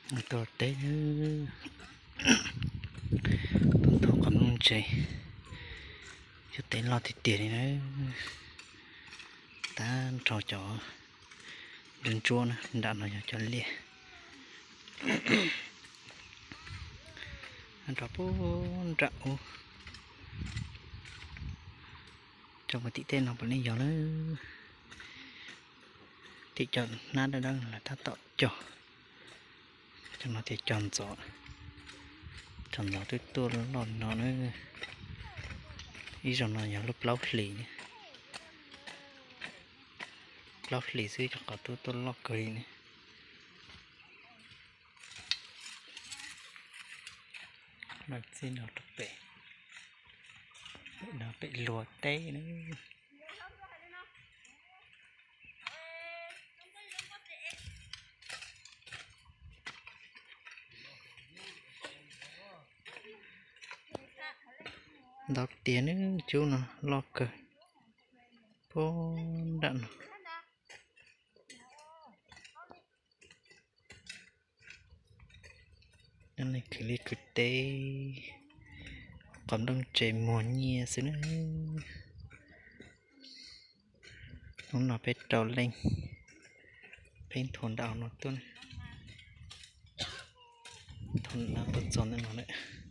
Tuaj teb, tuaj nthuav qhov nplooj ntse, cov teb loj tiag tiag li na. Tag nrho cov ntsuab ntsuab na, nram no yog cov liaj. Nrog puag nram ub, rau puag tim tej no puav leej yog lawm. Tim cov hnab dawb dawb no lawv tab tom cog. Cov no tias cog ntxov, cog ntxov twb tuaj loj no na. Ib zaug no yog lub plaub hlis, plaub hlis xwb cov qhov twb tuaj loj kawg li ne. Txij no rau pem, pem no pem luag teb na. Ntau tiag na, cub no loj kawg puag nram no. Nyob li kwv teb, qhov nplooj ntse muag nyiaj xwb na. Hnub no peb rau leej, peb nthuav nram no tuaj, nthuav nram tuaj txog ntawm no lawm.